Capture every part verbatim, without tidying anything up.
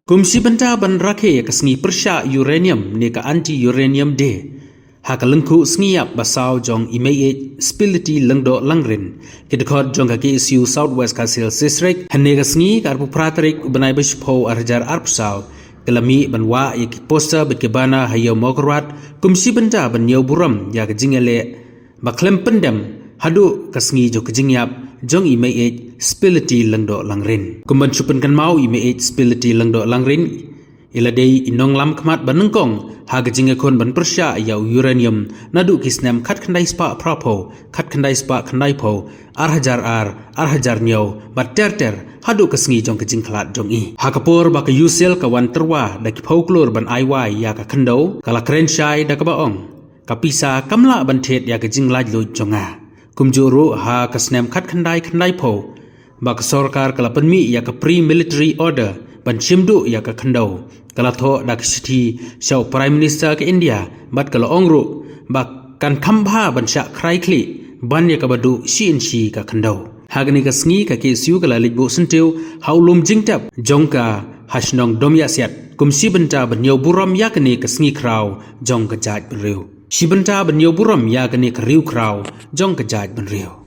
Kum shi bynta ban rakhe ïa ka sngi pyrshah uranium ne ka Anti Uranium Day, ha ka lyngkhuh sngi ïap ba saw jong i Mei Ej Spility Lyngdoh Langrin, ki dkhot jong ka K S U South West Khasi Hills District, hynne ka sngi ka arphew phra tarik u bnai ba shiphew ar hajar arphew saw, ka la mih ban wah ïa ki poster bad ki banner ha Ïew Mawkyrwat, kum shi bynta ban ñiew burom ïa ka jingïaleh ba khlem pyndem haduh ka sngi jong ka jingïap jong i Mei Ej Spility Lyngdoh Langrin. Kum ban shu pynkynmaw, i Mei Ej Spility Lyngdoh Langrin i la dei i nonglam khmat ba nyngkong ha ka jingïakhun ban pyrshah ïa u uranium naduh ki snem khatkhyndai spah phraphew, khatkhyndai spah khyndaiphew, ar hajar ar, ar hajar hynñiew, bad ter ter haduh ka sngi jong ka jingkhlad jong i. Ha ka por ba ka Ïewsiel ka wan tyrwa da ki phew klur ban ai wai ïa ka khyndew, ka la kren shai da kaba ong, ka pisa kam lah ban thied ïa ka jinglaitluid jong nga. Kumjuh ruh ha ka snem khatkhyndai khyndaiphew, ba ka sorkar ka la pynmih ïa ka Pre-Military Order ban shim duh ïa ka khyndew, ka la thoh da ka shithi sha u Prime Minister ka India, bad ka la ong ruh ba kan kham bha ban shah khrai khlieh ban ïa kaba duh shi inshi ka khyndew. Ha kane ka sngi ka K S U ka la leit buh syntiew ha u lum jingtep jong ka ha shnong Domiahsiat, kum shi bynta ban ñiew burom ïa kane ka sngi khraw jong ka jaitbynriew. Shi bynta ban ñiew burom ïa kane ka riew khraw jong ka jaitbynriew.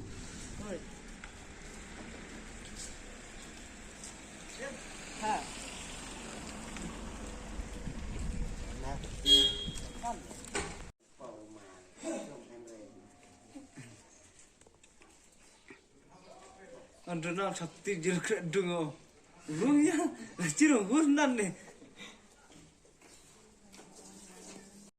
Andrnal sakti jil kre dungo. Rung ya, chiro hur nan ne.